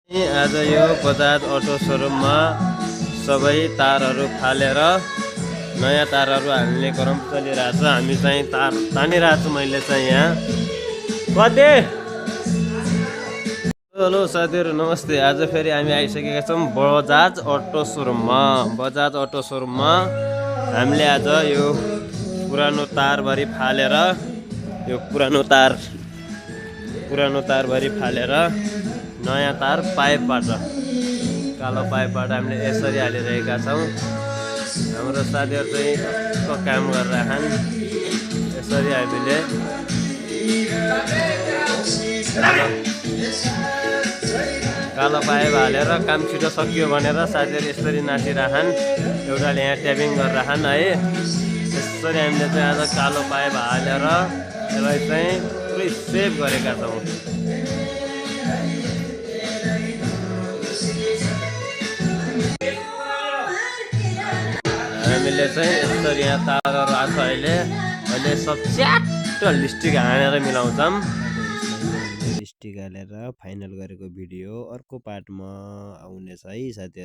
आज यो बजाज अटो सोरुममा सबै तारहरू फालेर नयाँ तारहरू हाल्ने क्रम चलिरहेछ। हामी चाहिँ तार तानिरहेको छु मैले चाहिँ यहाँ कति। हेलो साथीहरू नमस्ते। आज फेरि हामी आइसकेका छौँ बजाज अटो सोरुममा। बजाज अटो सोरुममा हामीले आज यो पुरानो तारभरि फालेर पुरानो तारभरि फालेर नयाँ तार पाइपबाट कालो पाइपबाट हामीले यसरी हालिरहेका छौँ। हाम्रो साथीहरू चाहिँ यसको काम गरिरहेछन्। यसरी हामीले कालो पाइप हालेर काम छिटो सकियो भनेर साथीहरू यसरी नाचिरहेछन्। एउटाले यहाँ ट्यापिङ गरिरहेछन् है। यसरी हामीले चाहिँ आज कालो पाइप हालेर यसलाई चाहिँ पुरै सेभ गरेका छौँ। हामीले चाहिँ यसरी यहाँ तारहरू आएको छ। अहिले सब च्याट्ट लिस्टिक हानेर मिलाउँछौँ। लिस्टिक हालेर फाइनल गरेको भिडियो अर्को पार्टमा आउनेछ है साथीहरू।